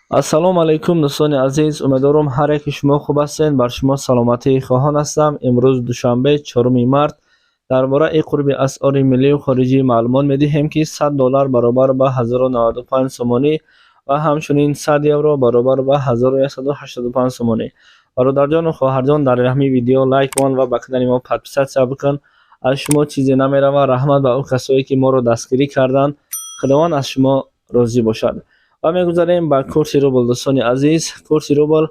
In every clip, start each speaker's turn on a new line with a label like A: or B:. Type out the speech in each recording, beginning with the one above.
A: Ассалому алайкум, дӯстони азиз. Умедворам, ҳар яки шумо хуб ҳастед. Бар шумо саломатӣ хоҳон ҳастам. Имрӯз душанбе, 4 март, дар бораи қурби асъори миллию хориҷӣ маълумот медиҳем, ки 100 доллар баробар ба 1095 сомонӣ ва ҳамчунин 100 евро баробар ба 1185 сомонӣ. Бародарҷону хоҳарҷон, дар ҳамин видео лайк мон ва ба канали мо подписаться бикун, аз шумо чизе намерава. Раҳмат ба он касое, ки моро дастгирӣ карданд. Худованд аз шумо розӣ бошад. Ва мегузарем ба курси рубл. Дӯстони азиз, курси рубл: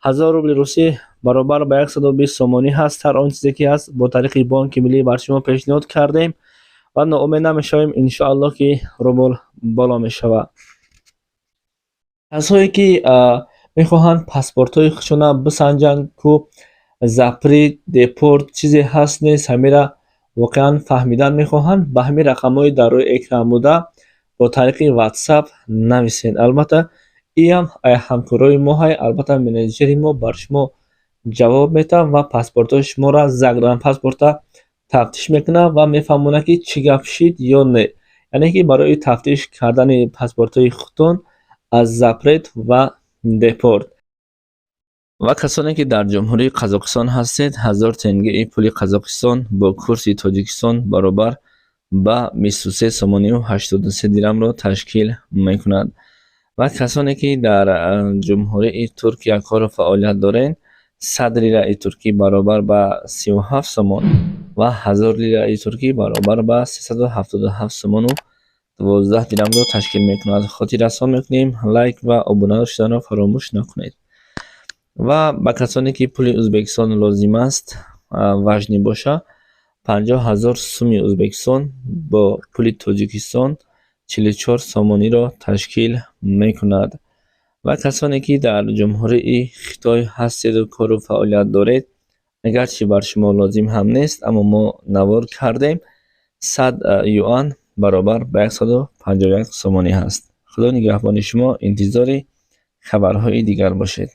A: 1000 рубли русӣ баробар ба 120 сомонӣ ҳаст. Ҳар он чизе ки ҳаст, бо тариқи Бонки Миллӣ бар шумо пешниҳод кардем ва ноумед намешавем, иншоаллоҳ, ки рубл боло мешавад. Касое ки мехоҳанд паспортҳои худшона бисанҷанд, ку запрет, депорт чизе ҳаст, нест, ҳамира воқеан фаҳмидан мехоҳанд, ба ҳамин рақамҳои дар рӯи экран буда бо тариқи WhatsApp нависед. Албатта, иам ҳамкорои мо ҳай. Албатта, менеҷери мо бар шумо ҷавоб метавад ва паспортҳои шуморо, загранпаспорта тафтиш мекунад ва мефаҳмонад, ки чӣ гап шид ё не, яъне ки барои тафтиш кардани паспортҳои худтон аз запрет ва депорт. Ва касоне ки дар Ҷумҳурии Қазоқистон ҳастед, 1000 тенгеи пули Қазоқистон бо курси Тоҷикистон баробар ба 23 сомонию 83 дирамро ташкил мекунад. Ва касоне ки дар Ҷумҳурии Туркия кору фаъолият доред, 100 лираи туркӣ баробар ба 37 сомон ва 1000 лираи туркӣ баробар ба 377 сомону 12 дирамро ташкил мекунад. Хотиррасон мекунем, лайк ва обуна шуданро фаромӯш накунед. Ва ба касоне ки пули Ӯзбекистон лозим аст, важный боша, 50 000 суми Ӯзбекистон бо пули Тоҷикистон 44 сомониро ташкил мекунад. Ва касоне ки дар Ҷумҳурии Хитой ҳастеду кору фаъолият доред, агарчи бар шумо лозим ҳам нест, аммо мо навор кардем, 100 юан баробар ба 151 сомонӣ ҳаст. Худо нигаҳбони шумо, интизори хабарҳои дигар бошед.